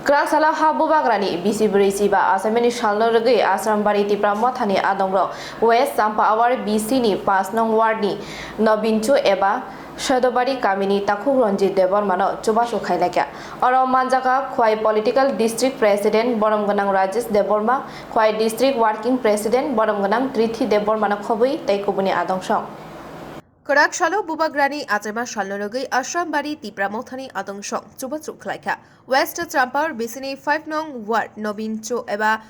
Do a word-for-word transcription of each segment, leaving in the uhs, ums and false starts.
Kwrak salo ha bubagrani bisi brwi chiba achaimani salno rwgwi Asrambari Tipra Mothani adongrok West Champawar B C ni paanch nong ward ni Nobinchu eba Sodobari kamini takhuk Ranjit Debbarmano chubachu khailaikha. Oro manjakha Khwai Political District President borom gwnang Rajesh Debbarma, Khwai District Working President borom gwnang Trithi Debbarmano khobwi tei kubuni adong song. Kwrak salo bubagrani achaima salno rwgwi Asrambari Tipra Mothani adong song chubachu khlaikha. West Champawar B C ni five nong ward Nobinchu eba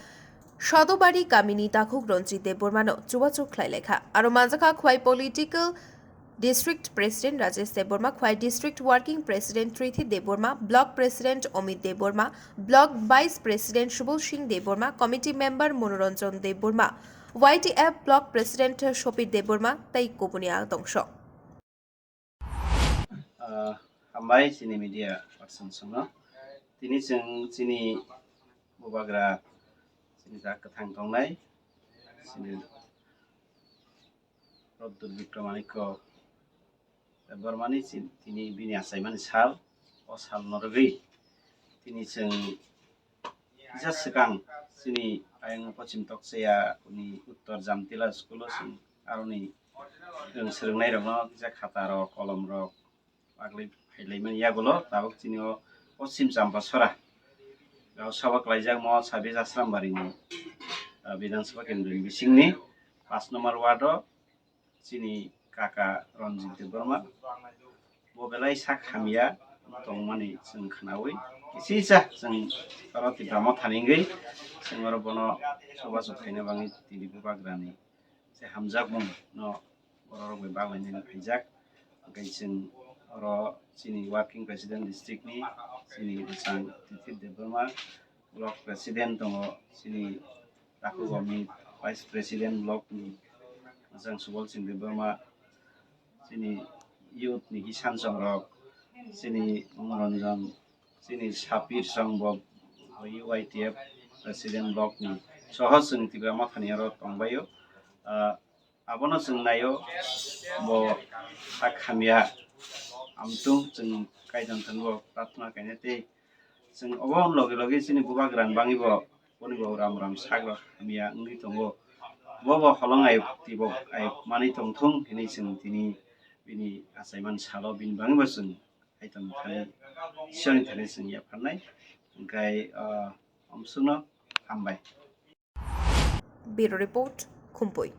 Sodobari kamini takhuk Ranjit Debbarmano chubachu khlailaikha. Aro manjakha Khwai Political District President Rajesh Debbarma, Khwai District Working President Trithi Debbarma, Block President Omit Debbarma, Block Vice President Subol Singh Debbarma, Committee Member Monoranjan Debbarma, Y T F Block President Sopir Debbarma tei kubuni adong song. Ah, hambai chini media person songno. Tini chwng chini bubagra chini jak kwthang tongnai chini Pradyut Bikramanikya Debbarmani chi-, tini bini achaimani sal, o salno rwgwi tini chwng kisa swkang chini ayang Pochim Tokchaya ni Uttor Jamtila school o chwng aroni chwng swrwngnairokno kisa khatarok, kolomrok, bagwi phailaimani yagulo tabuk chini o Pochim Champasora o sabha khlaijakma Sabis Asrambari ni, ah, Bidhan Sabha Kendra ni bisingni paanch number ward o chini kaka Ranjit Debbarma bo belai sak hamya tongmani chwng khnaui kisa kisa chwng oro Tipra Mothani wngwi chwng oro bono chubachu khaina bagwi tini bubagrani se hamjakmung no bororok bai baglainani phaijak. Hwnkhe chwng oro chini working president district ni chini bwsang Titit Debbarma, block president tongo chini takhuk Omit, vice president block ni bwsang Subol Singh Debbarma, chini youth ni hisan songrok, chini Monoranjan, chini Sapir song bo Y T F president block ni soho chwng Tipra Mothani oro tongbaio. Ah, abono chwng naio bo sak hamya amtung chwng Kaitor thani bo prarthana kaina tei chwng obo loge loge chini bubagrani bagwi bo boni bo ram ram sak rok hamya wngwi tongo. Bo bo holong ayuk tibok ayuk manwi tongthung hinwi chwng tini bini achaimani salo bini bagwi bo chwng Kaitor thani, Ishwar ni thani chwng yapharnai. Hwnkhe, ah, omsukno hambai. Bureau Report, Khumpui.